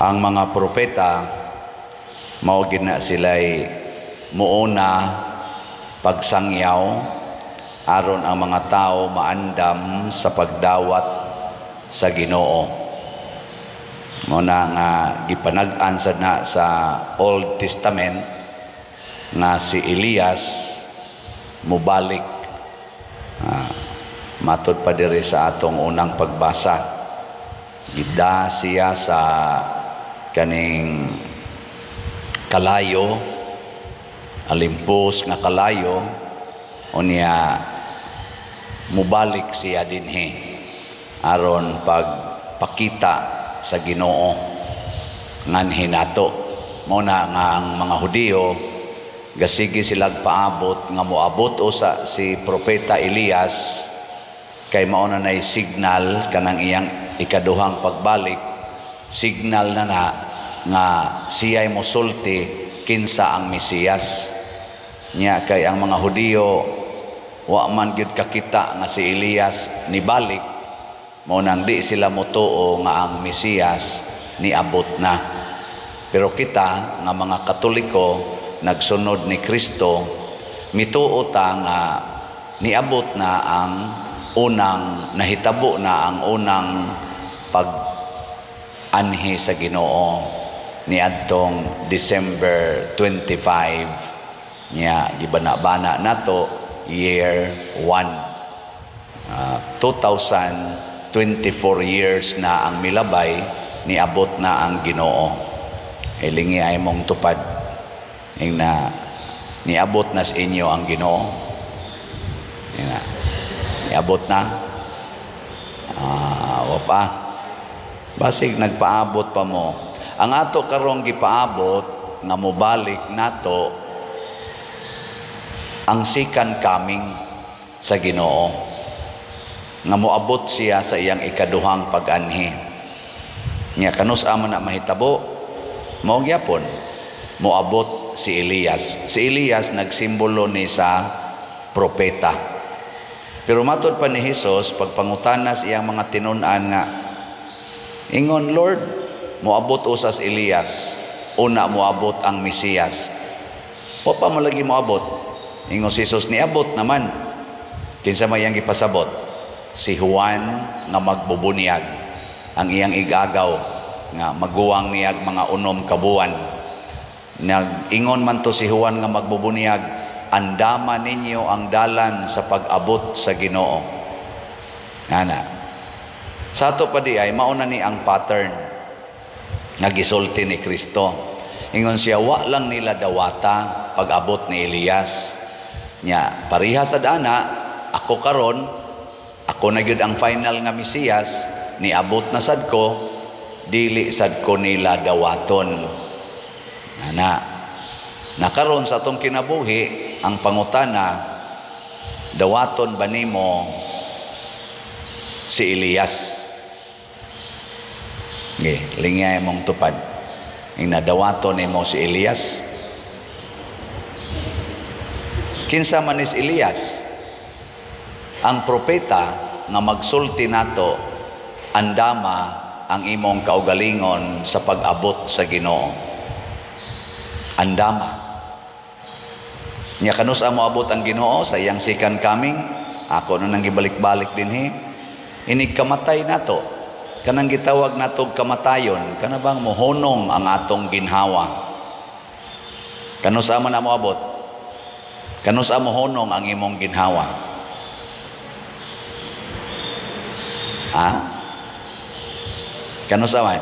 Ang mga propeta mao gid na sila'y muuna pagsangyaw aron ang mga tao maandam sa pagdawat sa Ginoo. Mao na nga gipanag-an sad na sa Old Testament nga si Elias mubalik. Matod pa diri sa atong unang pagbasa, gida siya sa kaning kalayo, alimpos nga kalayo, unya mubalik siya dinhi aron pagpakita sa Ginoo nganhi nato. Mao na nga ang mga Hudiyo gasige silag paabot nga moabot usa si propeta Elias kay mao na nay signal kanang iyang ikaduhang pagbalik, signal na na nga siya'y mosulti kinsa ang Mesiyas. Nya kay ang mga Hudiyo wa man gyud kakita nga si Elias nibalik, mao nang di sila motuo nga ang Mesiyas niabot na. Pero kita nga mga Katoliko nagsunod ni Kristo, mituo ta nga niabot na ang unang nahitabo na ang unang pag-anhi sa Ginoo niadtong December 25 nya gibana-bana nato year 1. 2024 years na ang milabay, niabot na ang Ginoo. Hilingi ay mong tupad ing na niabot na sa inyo ang Ginoo. Ing na, niabot na. Wa pa. Basig nagpaabot pa mo. Ang ato karong gipaabot nga mobalik nato ang second coming sa Ginoo, nga moabot siya sa iyang ikaduhang pag-anhi. Nya kanus man na mahitabo? Mao gyapon moabot si Elias. Si Elias nagsimbolo ni sa propeta. Pero matod pa ni Hesus, pagpangutana sa iyang mga tinun-an nga ingon, "Lord, moabot usas Elias, una moabot ang Mesiyas. Wa pa man lagi moabot." Ingon si Hesus, "Niabot naman." Kinsa may iyang gipasabot? Si Juan nga magbubunyag. Ang iyang igagaw nga maguwang niyag mga 6 ka buwan. Nag-ingon man to si Juan nga magbubunyag, "Andama ninyo ang dalan sa pag-abot sa Ginoo." Ana. Sa ato pa di ay mao na ni ang pattern nga gisulti ni Kristo. Ingon siya, wa lang nila dawata pag-abot ni Elias. Nya pareha sad ana, ako karon, ako na gyud ang final nga Mesiyas, niabot na sad ko, dili sad ko nila dawaton. Ana. Nakaron sa atong kinabuhi, ang pangutana, dawaton ba nimo si Elias? Nge, lingay mong tupad. Ing nadawaton nimo si Elias. Kinsa man is Elias? Ang propeta nga magsulti nato, andama ang imong kaugalingon sa pag-abot sa Ginoo. Andama. Nya kanus moabot ang Ginoo sa iyang second coming, ako na nang gibalik-balik dinhi. Inig kamatay nato, kanang gitawag nato kamatayon, kana bang mohonong ang atong ginhawa. Kanus man na moabot? Kanus mohonong ang imong ginhawa? Ha? Kanus man?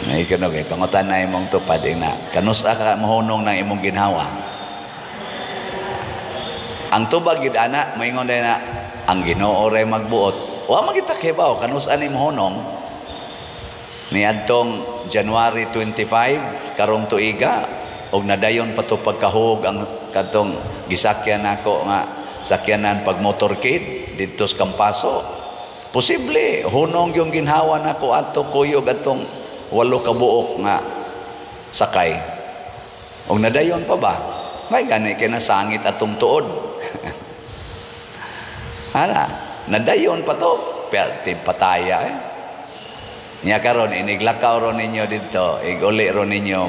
Ay kano kay pangutan na imong tupad na. Kanus ka mohonong ng imong ginhawa? Ang tubag gid ana, moingon day na ang Ginoo ray magbuot. Wa man kita kibaw kanus ani mohonong. Niadtong January 25 karong tuiga og nadayon pa to pagkahug ang kadtong gisakyan nako nga sakyanan pag motorcade didto sa Kampaso. Posible hunong yung ginhawa nako adto kuyog atong 8 ka buok nga sakay. Og nadayon pa ba? May gani kay nasangit atong tuod. Ana, nadayon pa to. Perti pataya eh. Nya karon iniglakaw ron ninyo dito, iguli ron ninyo,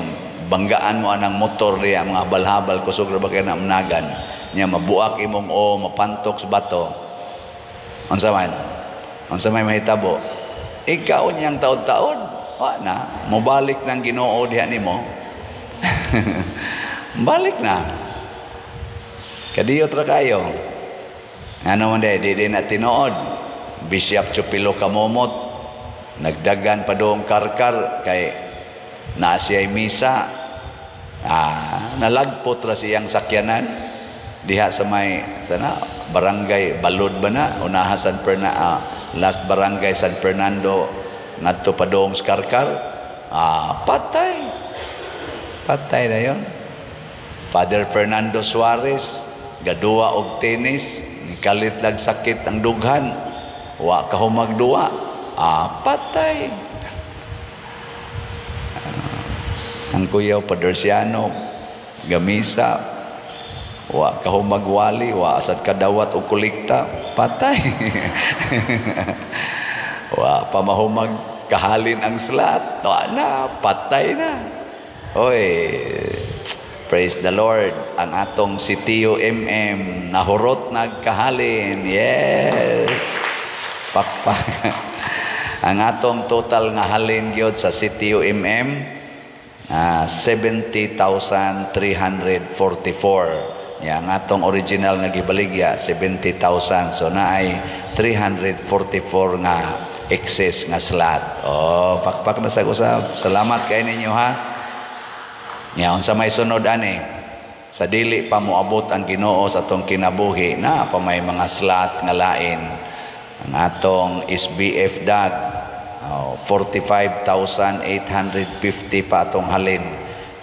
banggaan mo anang motor diya, mga habal-habal, kusog ra ba kay na managan. Nya mabuak imong o mapantok sa bato. Unsa man? Unsa may mahitabo? Ikaw niyang taod-taod. Wa na, mobalik ng Ginoo diha nimo. Balik na. Kadiyot ra kayo. Ano man di na tinuod. Bishop Chupilo Kamomot, nagdagan pa doong Carcar kay naa siya'y misa. Ah, nalagpot ra siyang sakyanan diha sa may sana barangay Balod ba na unaha San Fernando, last barangay San Fernando ngadto pa doong sa Carcar. Ah, patay, patay na yon. Father Fernando Suarez, gaduwa og tennis, nikalit lag sakit ang dughan, wa ka humagduwa. Ah, patay. Ang kuyaw Padersiano, gamisa, wa ka humagwali, wa asad kadawat og kolekta, patay. Wa pa mahumag kahalin ang slot, wa na, patay na. Oy, praise the Lord, ang atong si Tio MM nahurot nagkahalin. Yes. Pakpak. Ang atong total nga halin gyud sa CTO MM, 70,344. Ya, ang atong original nga gibaligya 70,000. So naay 344 nga excess nga slot. Oh, pakpak na sa usab. Salamat kay ninyo ha. Ya, unsa may sunod ani? Sa dili pa moabot ang Ginoo sa atong kinabuhi, na pa may mga slot nga lain. Ang atong SBF DAG, oh, 45,850 pa atong halin,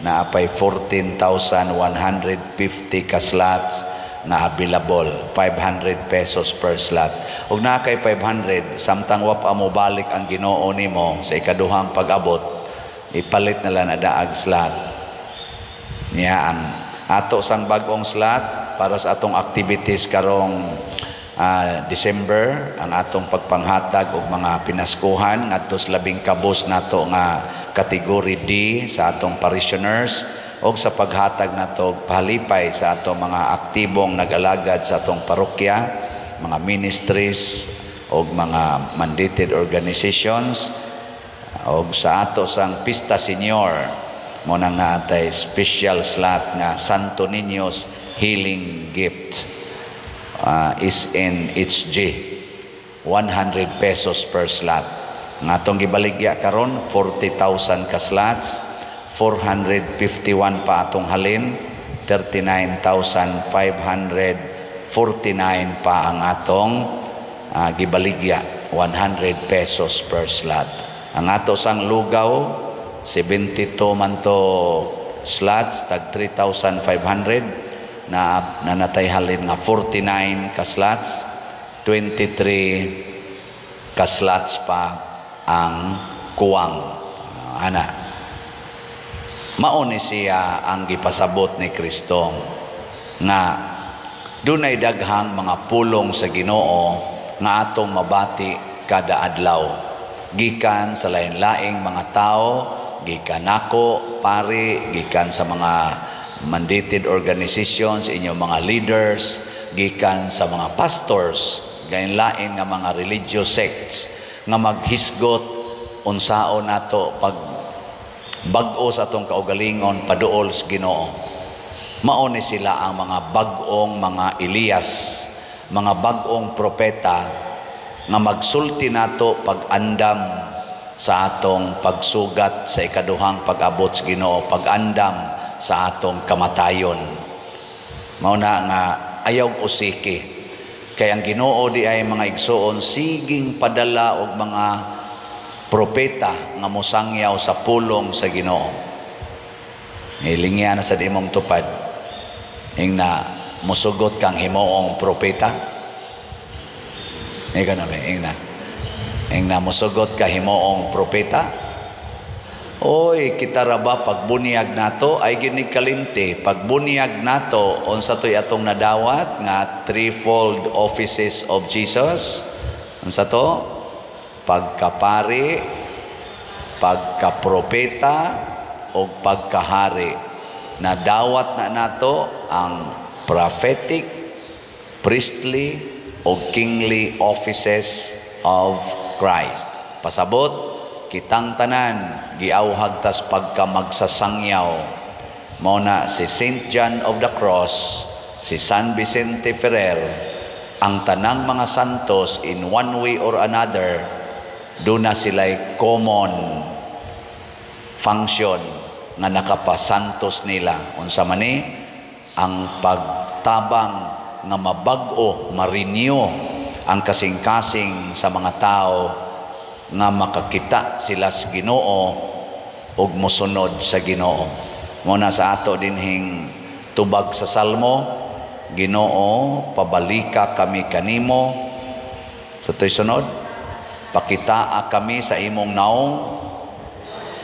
na apay 14,150 ka slots nga available, 500 pesos per slot. Ug naa kay 500, samtang wa pa mobalik ang Ginoo nimo sa ikaduhang pag-abot, ipalit na lang na daag slot. Niya ang ato sang bag-ong slot para sa atong activities karong December, ang atong pagpanghatag og mga pinaskuhan ngadto sa labing kabos nato nga category D sa atong parishioners, og sa paghatag nato og pahalipay sa atong mga aktibong nag-alagad sa atong parokya, mga ministries og mga mandated organizations, og sa ato sang Pista Senior, mo nang naatay special slot nga Santo Niño's Healing Gift, SNHG, 100 pesos per slot. Nga atong gibaligya karon 40,000 ka slots, 451 pa atong halin, 39,549 pa ang atong gibaligya, 100 pesos per slot. Ang ato sang lugaw 72 man to slots, tag 3,500, na nanatay halin nga 49 ka slots, 23 ka slots pa ang kuwang. Ana, mao ni siya ang gipasabot ni Kristo nga dunay daghang mga pulong sa Ginoo nga atong mabati kada adlaw gikan sa lain-laing mga tao, gikan nako pari, gikan sa mga mandated organizations, inyong mga leaders, gikan sa mga pastors, lain-lain nga mga religious sects nga maghisgot unsaon nato pag bag-o sa atong kaugalingon paduol sa Ginoo. Mao ni sila ang mga bag-ong mga Elias, mga bag-ong propeta nga magsulti nato pag-andam sa atong pagsugat sa ikaduhang pag-abot sa Ginoo, pag-andam sa atong kamatayon. Mao na nga ayaw usiki. Kay ang Ginoo di ay, mga igsoon, siging padala og mga propeta nga mosangyaw sa pulong sa Ginoo. Hilingya na sa imong tupad. Ingna musugot kang himuong propeta. Ikaw na ba? Ingna. Ingna musugot ka himuong propeta. Oy, kita ra ba pagbunyag nato ay ginig kalimti. Pagbunyag nato unsa toy atong nadawat nga threefold offices of Jesus? Unsa to? Pagkapari, pagkapropeta o pagkahari. Nadawat na nato ang prophetic, priestly o kingly offices of Christ. Pasabot, kitang tanan giawhag tas pagka magsasangyaw. Mao na si Saint John of the Cross, si San Vicente Ferrer, ang tanang mga santos, in one way or another, duna sila'y common function nga nakapasantos nila. Unsa man ni? Ang pagtabang nga mabag-o, ma-renew ang kasing-kasing sa mga tao nga makakita sila sa Ginoo ug mosunod sa Ginoo. Mao na sa ato dinhing tubag sa Salmo, "Ginoo, pabalika kami kanimo." Sa to'y sunod, "Pakitaa kami sa imong naong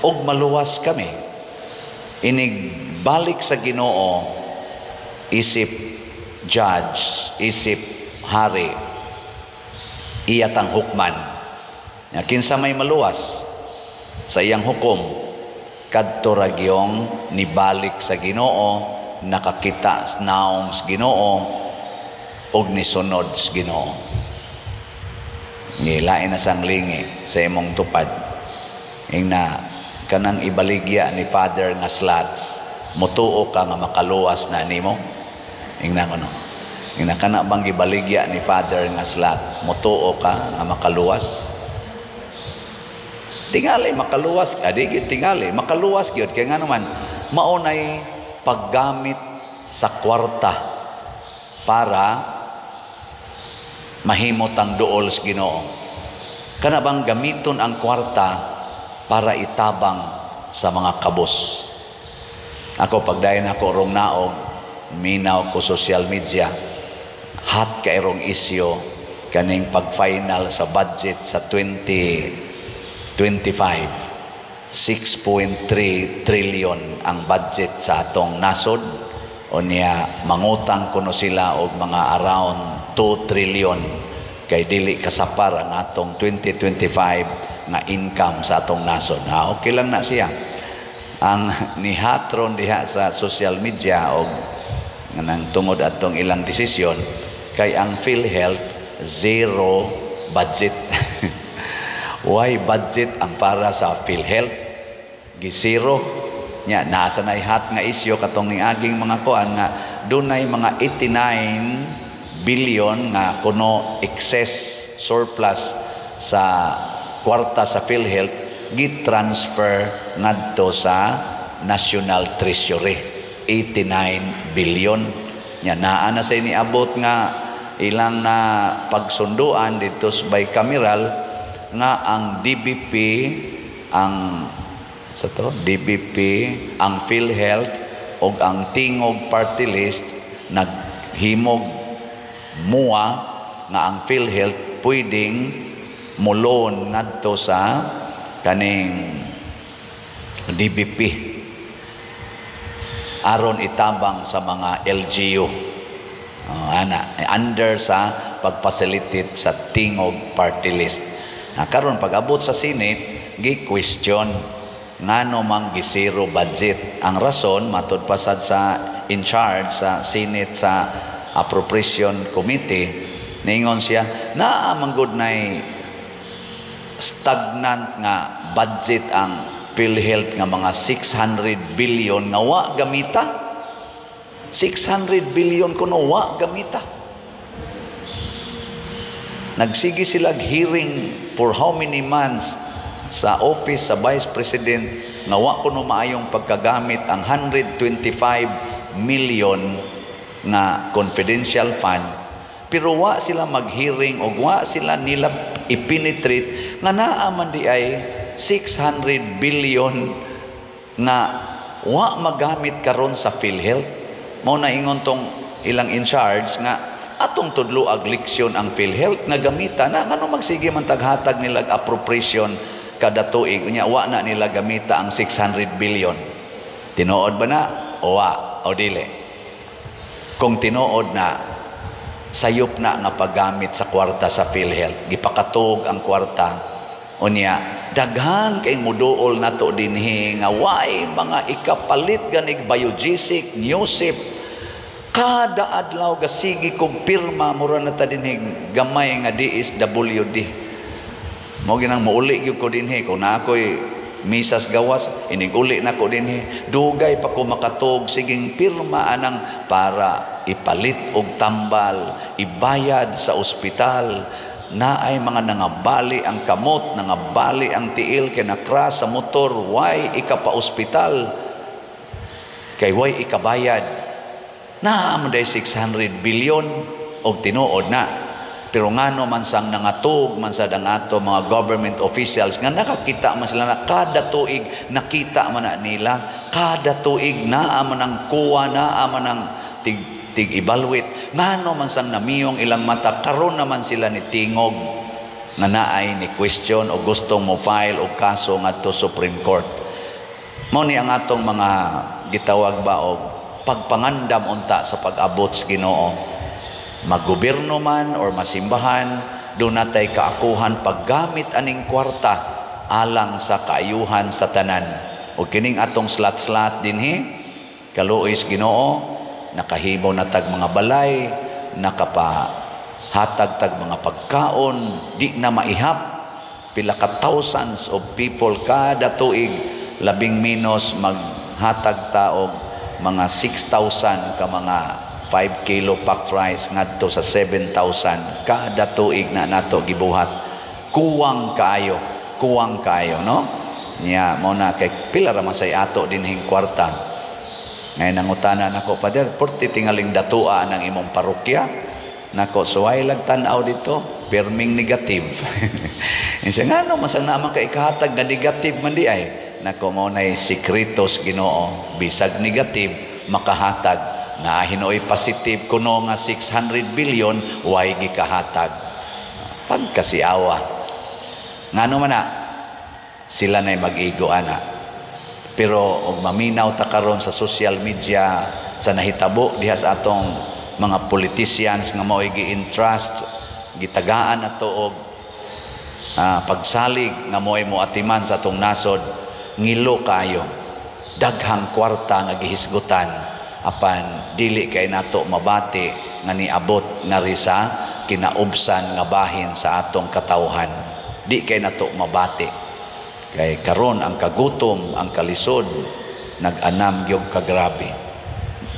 ug maluwas kami." Inig balik sa Ginoo isip judge, isip hari, iya tang hukman. Nya kinsa may maluwas sa iyang hukom? Kadto ra gyong nibalik sa Ginoo, nakakita sa naong sa Ginoo ug nisunod sa Ginoo. Ngilain na sang lingi sa imong tupad. Ingna kanang ibaligya ni Father nga slots, mutuo ka nga makaluwas na nimo? Ingna ko, no. Ingna kana bang gibaligya ni Father nga slot, mutuo ka nga makaluwas? Tingali makaluwas, adi gyud, tingali makaluwas gyud, kay nga naman mao nay paggamit sa kwarta para mahimot ang duol sa Ginoo. Kana bang gamiton ang kwarta para itabang sa mga kabos. Ako, pagdayon ako rong naog, minaw ko social media, hot kay rong isyu kaning pag-final sa budget sa 2025. 6.3 trillion ang budget sa atong nasod. Unya mangutang kuno sila og mga around 2 trillion kay dili kasapar ang atong 2025 nga income sa atong nasod. Ah, okay lang na siya. Ang ni-hot ron diha sa social media og nang tungod atong ilang desisyon kay ang PhilHealth zero budget. Why budget ang para sa PhilHealth? Gisero nya. Nasa na hot nga isyu katong niaging mga kuan nga dunay mga 89 billion nga kuno excess surplus sa kwarta sa PhilHealth, gi-transfer ngadto sa National Treasury, 89 billion. Nya naa na sa niabot nga ilang na pagsunduan dito sa bicameral nga ang DBP, ang sa to DBP, ang PhilHealth ug ang Tingog Party List naghimog mua nga ang PhilHealth pwedeng mo-loan ngadto sa kaning DBP aron itabang sa mga LGU. Oh, ana under sa pag-facilitate sa Tingog Party List. Ah, karon pag-abot sa Senate, gi-question ngano mang gi-zero budget. Ang rason, matud pasad sa in charge sa Senate sa Appropriation Committee, ningon siya, naa man gud nay stagnant nga budget ang PhilHealth nga mga 600 billion nga wa gamita. 600 billion kuno wa gamita. Nagsige sila hearing for how many months sa office sa Vice President nga wa kuno maayong pagkagamit ang 125 million nga confidential fund, pero wa sila mag-hearing o wa sila nila i-penetrate nga naa man di ay 600 billion nga wa magamit karon sa PhilHealth. Mao na ingon tong ilang in charge nga atong tudlo ag leksyon ang PhilHealth nga gamita na. Ngano magsige man taghatag nila appropriation kada tuig, unya wa na nila gamita ang 600 billion? Tinuod ba na o wa o dili? Kung tinuod na Sayop na nga paggamit sa kwarta sa PhilHealth. Gipakatog ang kwarta. Unya, daghan kay muduol nato dinhi nga way mga ikapalit ganig Biogesic, Newsip. Kada adlaw gasigi kog pirma, mura na ta dinhi gamay nga DSWD. Mao ginang muuli gyud ko dinhi kung naa ko'y misas gawas, inig uli na ko dinhi, dugay pa ko makatog, siging pirma anang para ipalit og tambal, ibayad sa ospital. Naay mga nangabali ang kamot, nangabali ang tiil kay na-crash sa motor, way ikapa-ospital kay way ikabayad. Naa man day 600 billion og tinuod na. Pero ngano man sang nangatog man sad ang ato mga government officials nga nakakita man sila na kada tuig, nakita man na nila kada tuig naa man ang kuwa, naa man ang tig tig evaluate, ngano man sang namiyong ilang mata karon naman sila ni tingog nga naay ni question o gustong mo file og kaso ngadto Supreme Court? Mao ni ang atong mga gitawag ba og pagpangandam unta sa pag-abot sa Ginoo. Maggobyerno man or masimbahan, doon natay kaakuhan paggamit aning kwarta alang sa kaayuhan sa tanan. O kining atong slat-slat dinhi, kaluoy sa Ginoo, nakahimo na tag mga balay, nakapahatag tag mga pagkaon, di na maihap pila ka thousands of people kada tuig, labing menos maghatag ta og mga 6,000 ka mga 5 kilo packed rice ngadto sa 7,000 kada tuig na nato gibuhat. Kuwang kaayo, kuwang kaayo, no? Nya mao na kay pila ra man say ato dinhing kwarta. Ngayon nangutana nako, "Father, porti tingaling datua ng imong parokya." Nako, suway lag tan-aw dito, perming negative. Siya, "Ngano masang naman ka ikahatag nga negative man di ay?" Nako, mao nay sikretos Ginoo, bisag negative makahatag. Na hinuoy positive kuno nga 600 billion, way gikahatag. Pagkasiawa. Ngano man na sila na'y mag-igo ana. Pero og maminaw ta karon sa social media sa nahitabo diha sa atong mga politicians nga mao'y gi-entrust, gitagaan nato og pagsalig nga mo'y moatiman sa atong nasod, ngilo kayo. Daghang kwarta nga gihisgutan apan dili kay nato mabati nga niabot ngari sa kinaubsan nga bahin sa atong katawhan. Di kay nato mabati kay karon ang kagutom, ang kalisod nag-anam gyud kagrabe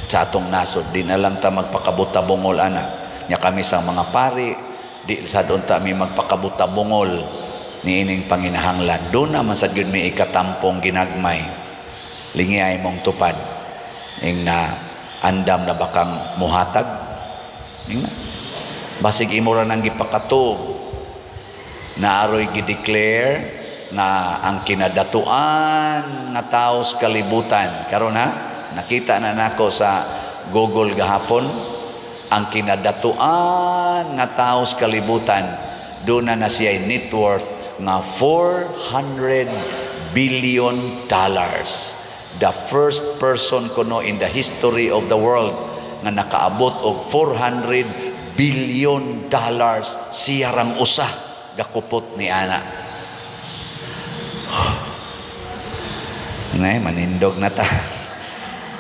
sa atong nasod. Di na lang ta magpakabuta-bungol ana nya. Kami sa mga pari, di sa doon ta mi magpakabuta-bungol niining panginahanglan. Doon na man sad gyud mi ikatampong ginagmay. Lingi ay mong tupad ing na andam na bakang muhatag, ing na basig imo ra nang gipakatug. Naaroy gi-declare nga ang kinadatuan nga tawo sa kalibutan karon, ha, nakita na nako sa Google gahapon, ang kinadatuan nga tawo sa kalibutan doon na siya net worth nga $400 billion. The first person kuno in the history of the world nga nakaabot og $400 billion, siya rang usa gakupot ni ana. Nay, manindog na ta.